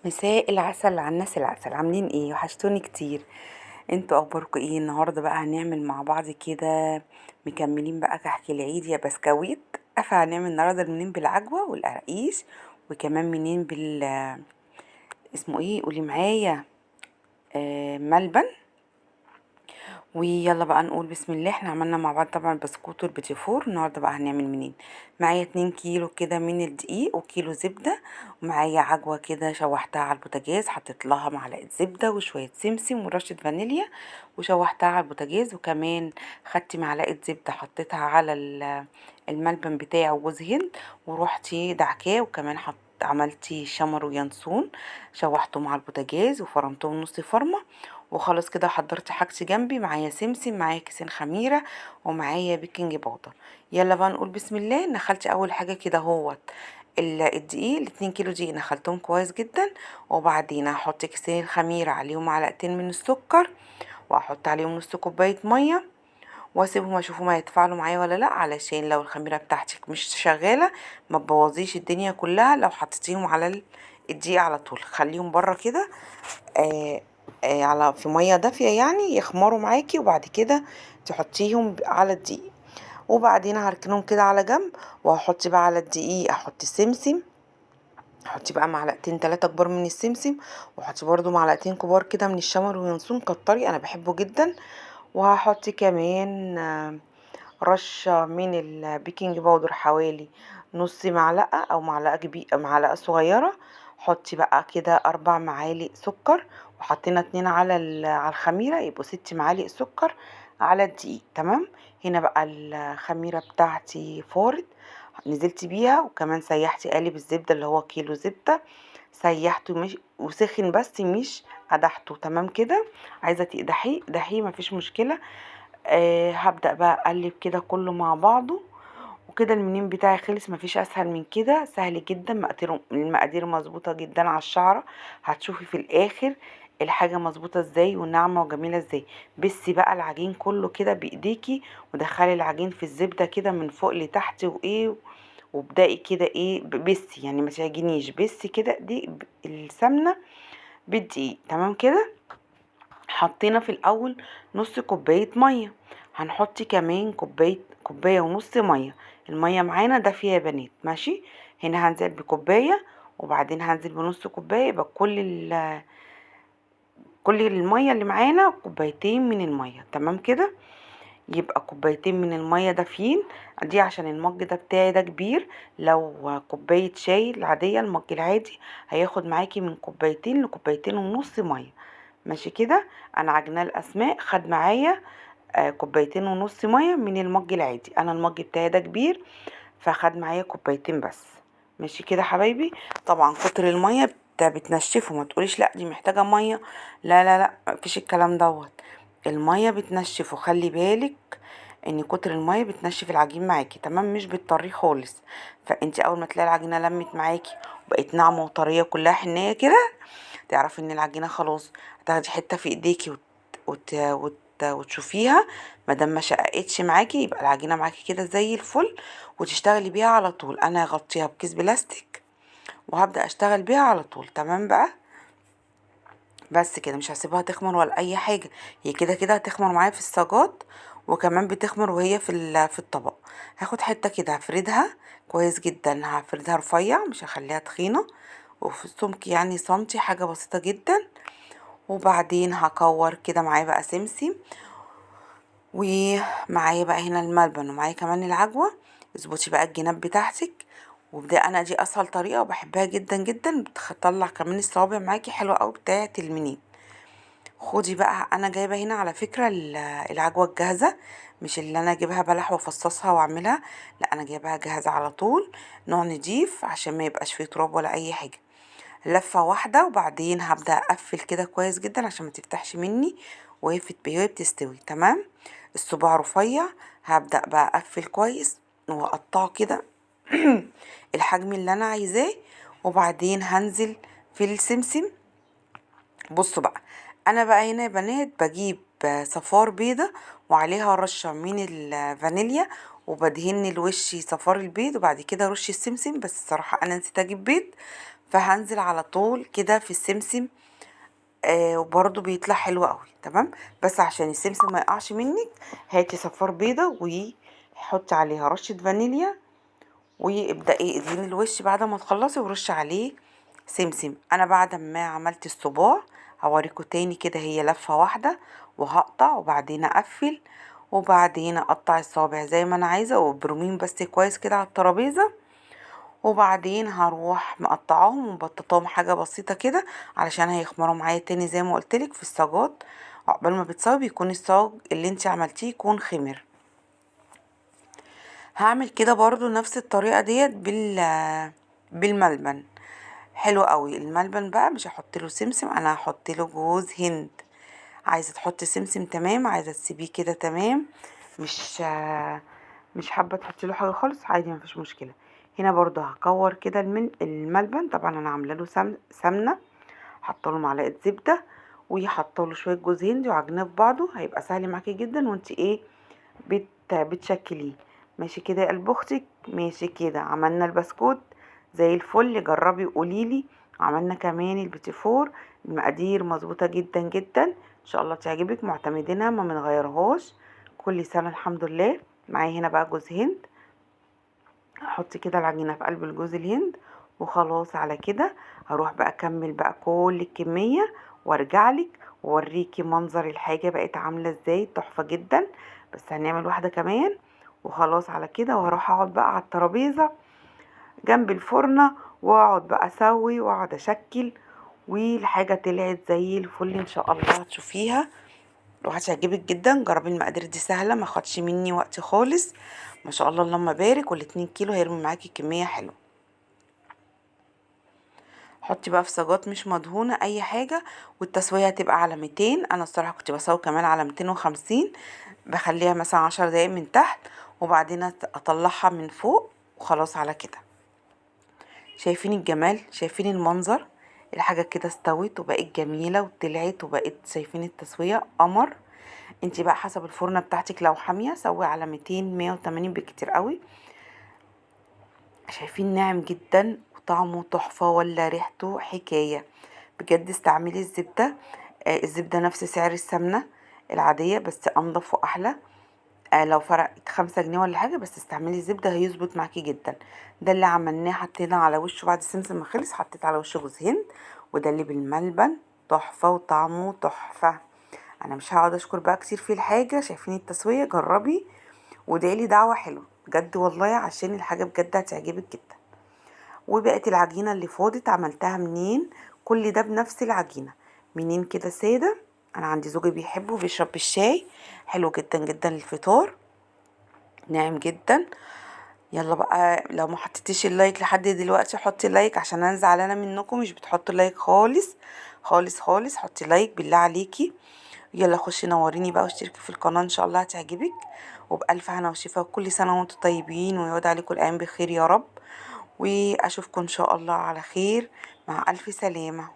مساء العسل على الناس العسل. عاملين ايه؟ وحشتوني كتير. انتوا اخباركم ايه؟ النهارده بقى هنعمل مع بعض كده، مكملين بقى كحك العيد يا بسكويت. فهنعمل النهارده منين بالعجوه والقراقيش، وكمان منين بال اسمه ايه، قولي معايا، ملبن. ويلا بقى نقول بسم الله. احنا عملنا مع بعض طبعا البسكوت والبيتي فور. النهارده بقى هنعمل منين؟ معايا 2 كيلو كده من الدقيق وكيلو زبدة، ومعايا عجوه كده شوحتها على البوتاجاز، حطيت لها معلقه زبدة وشوية سمسم ورشه فانيليا وشوحتها على البوتاجاز. وكمان خدت معلقه زبدة حطيتها على الملبن بتاعه جوز هند، وروحتي دعكاه. وكمان عملتي شمر وينسون، شوحتهم على البوتاجاز وفرمتهم نص فرمه وخلاص كده. حضرت حاجتي جنبي، معايا سمسم، معايا كيسين خميره، ومعايا baking powder. يلا بقى نقول بسم الله. نخلت اول حاجة كده اهوت الدقيق، الاتنين كيلو دقيق نخلتهم كويس جدا. وبعدين هحط كيسين الخميره، عليهم معلقتين من السكر، وهحط عليهم نص كوباية مية، واسيبهم اشوفهم هيتفاعلوا معايا ولا لا، علشان لو الخميره بتاعتك مش شغالة ما تبوظيش الدنيا كلها لو حطيتيهم على الدقيق على طول. خليهم بره كده، على في مية دافيه يخمروا معاكي، وبعد كده تحطيهم على الدقيق. وبعدين هركنهم كده على جنب، وهحط بقى على الدقيق، احط سمسم، حطي بقى معلقتين 3 كبار من السمسم، وحطي برده معلقتين كبار كده من الشمر واليانسون، كتري انا بحبه جدا. وهحط كمان رشه من ال baking powder حوالي نص معلقه او معلقه كبيرة، معلقه صغيرة. حطي بقى كده 4 معالق سكر، وحطينا 2 على الخميره، يبقوا 6 معالق سكر على الدقيق. تمام. هنا بقى الخميره بتاعتي فارت، نزلت بيها، وكمان سيحتي قالب الزبدة اللي هو كيلو زبدة، سيحته مش وسخن بس مش قدحته. تمام كده. عايزه تقدحيه اقدحيه مفيش مشكلة. هبدا بقى اقلب كده كله مع بعضه وكده. المنين بتاعي خلص، مفيش اسهل من كده، سهل جدا، المقادير مظبوطة جدا على الشعرة. هتشوفي في الاخر الحاجة مظبوطة ازاي وناعمه وجميلة ازاي. بسي بقى العجين كله كده بايديكي، ودخلي العجين في الزبدة كده من فوق لتحت، وابدأي كده بسي، ما تعجنيش، بسي كده دي السمنة بالدقيق. تمام كده. حطينا في الاول نص كوباية مية، هنحط كمان كوباية ونص مية. المية معانا دافيه يا بنات، ماشي. هنا هنزل بكوبايه، وبعدين هنزل بنص كوباية، يبقى كل المية اللي معانا كوبايتين من المية. تمام كده. يبقى كوبايتين من المية دافيين، دي عشان المج ده بتاعي ده كبير. لو كوباية شاي العادية المج العادي هياخد معاكي من كوبايتين لكوبايتين ونص مية. ماشي كده. انا عجناه الاسماء خد معايا، كوبايتين ونص مية من المج العادي. انا المج بتاعي ده كبير فخد معايا كوبايتين بس. ماشي كده حبايبي. طبعا كتر المية بتنشفه، ما تقوليش لا دي محتاجه مية، لا لا لا مفيش الكلام دوت. المية بتنشفه، خلي بالك ان كتر المية بتنشف العجين معاكي. تمام، مش بتطريه خالص. فانت اول ما تلاقي العجينة لمت معاكي وبقت ناعمة وطريه كلها حنيه كده، تعرفي ان العجينة خلاص. هتاخدي حتة في ايديكي وتشوفيها، ما دام ما شققتش معاكي يبقى العجينة معاكي كده زي الفل، وتشتغلي بيها على طول. انا هغطيها بكيس بلاستيك وهبدا اشتغل بيها على طول. تمام بقى. بس كده، مش هسيبها تخمر ولا اي حاجة، هي كده كده هتخمر معايا في الصاجات، وكمان بتخمر وهي في الطبق. هاخد حتة كده هفردها كويس جدا، هفردها رفيع مش هخليها تخينة، وفي السمك سنتي، حاجة بسيطة جدا. وبعدين هكور كده معايا بقى سمسم، ومعايا بقى هنا الملبن، ومعايا كمان العجوه. اظبطي بقى الجناب بتاعتك وابدأي. انا دي اسهل طريقه وبحبها جدا جدا، بتطلع كمان الصوابع معاكي حلوة قوي بتاعه المنين. خدي بقى، انا جايبه هنا على فكرة العجوه الجاهزة، مش اللي انا اجيبها بلح وافصصها واعملها، لا انا جايباها جاهزة على طول، نوع نضيف عشان ما يبقاش فيه تراب ولا اي حاجة. لفه واحدة، وبعدين هبدا اقفل كده كويس جدا عشان ما تفتحش مني وهي بتستوي. تمام. الصباع رفيع، هبدا بقى اقفل كويس واقطعه كده الحجم اللي انا عايزاه، وبعدين هنزل في السمسم. بصوا بقى، انا بقى هنا يا بنات بجيب صفار بيضة وعليها رشه من الفانيليا، وبدهن الوش صفار البيض، وبعد كده رش السمسم. بس الصراحة انا نسيت اجيب بيض، فهنزل على طول كده في السمسم، وبرده بيطلع حلو قوي. تمام، بس عشان السمسم ما يقعش منك هاتي صفار بيضة وحطي عليها رشه فانيليا، وابدأي ادهني الوش بعد ما تخلصي ورشي عليه سمسم. انا بعد ما عملت الصباع هوريكم تاني كده، هي لفه واحدة وهقطع وبعدين اقفل وبعدين اقطع الصوابع زي ما انا عايزه، وبرميهم بس كويس كده على الترابيزة، وبعدين هروح مقطعاهم ومبططاهم حاجة بسيطة كده علشان هيخمروا معايا تاني زي ما قلتلك في الصاجات. عقبال ما بتسوي بيكون الصاج اللي انت عملتيه يكون خمر. هعمل كده برضو نفس الطريقة ديت بالملبن. حلو قوي الملبن بقى، مش هحط له سمسم، انا هحط له جوز هند. عايزه تحطي سمسم تمام، عايزه تسيبيه كده تمام، مش حابة تحطي له حاجة خالص عادي مفيش مشكلة. هنا برضو هكور كده الملبن، طبعا انا عامله له سمنه، حاطه له معلقه زبدة وحاطه له شوية جوز هند وعجناه في بعضه، هيبقى سهل معاكي جدا وانت ايه بتشكليه. ماشي كده يا قلب اختك، ماشي كده عملنا البسكوت زي الفل، جربي وقوليلي. عملنا كمان البيتيفور، المقادير مظبوطة جدا جدا ان شاء الله تعجبك، معتمدينها ما بنغيرهاش كل سنة الحمد لله. معايا هنا بقى جوز هند، هحط كده العجينة في قلب الجوز الهند وخلاص على كده. هروح بقى اكمل بقى كل الكمية وارجع لك واوريكي منظر الحاجة بقت عامله ازاي، تحفة جدا. بس هنعمل واحدة كمان وخلاص على كده، وهروح اقعد بقى على الترابيزة جنب الفرنه واقعد بقى اسوي واقعد اشكل، والحاجة طلعت زي الفل ان شاء الله هتشوفيها وهتعجبك جدا. جربي المقادير دي سهلة ما خدش مني وقت خالص، ما شاء الله اللهم بارك، والاتنين كيلو هيرمي معاكي كمية حلوة. حطي بقى في صاجات مش مدهونه اي حاجة، والتسويه هتبقى على 200. انا الصراحة كنت بسوي كمان على 250، بخليها مثلا 10 دقايق من تحت وبعدين اطلعها من فوق وخلاص على كده. شايفين الجمال، شايفين المنظر، الحاجة كده استوت وبقت جميلة وطلعت وبقت، شايفين التسوية قمر. انتي بقى حسب الفرنه بتاعتك، لو حامية سوي على 200 180 بالكتير قوي. شايفين ناعم جدا وطعمه تحفة ولا ريحته حكاية بجد. استعملي الزبدة، الزبدة نفس سعر السمنة العادية بس انضف واحلى، لو فرقت 5 جنيه ولا حاجة، بس استعملي الزبدة هيظبط معاكي جدا. ده اللي عملناه، حطينا على وشه بعد السمسم ما خلص، حطيت على وشه جوز هند، وده اللي بالملبن تحفة وطعمه تحفة. انا مش هقعد اشكر بقى كتير في الحاجة، شايفين التسوية، جربي وادعيلي دعوه حلوة بجد والله، عشان الحاجة بجد هتعجبك جدا. وبقت العجينة اللي فاضت عملتها منين؟ كل ده بنفس العجينة منين كده ساده. انا عندي زوجي بيحبه وبيشرب بالشاي، حلو جدا جدا للفطار، ناعم جدا. يلا بقى لو ما حطيتيش ال like لحد دلوقتي حطي like، عشان انا زعلانة منكم مش بتحطوا like خالص خالص خالص. حطي like بالله عليكي. يلا خشي نوريني بقى واشتركي في القناة ان شاء الله هتعجبك. وبألف هنا وشفا، وكل سنة وانتم طيبين، ويعود عليكم الايام بخير يا رب، واشوفكم ان شاء الله على خير. مع الف سلامه.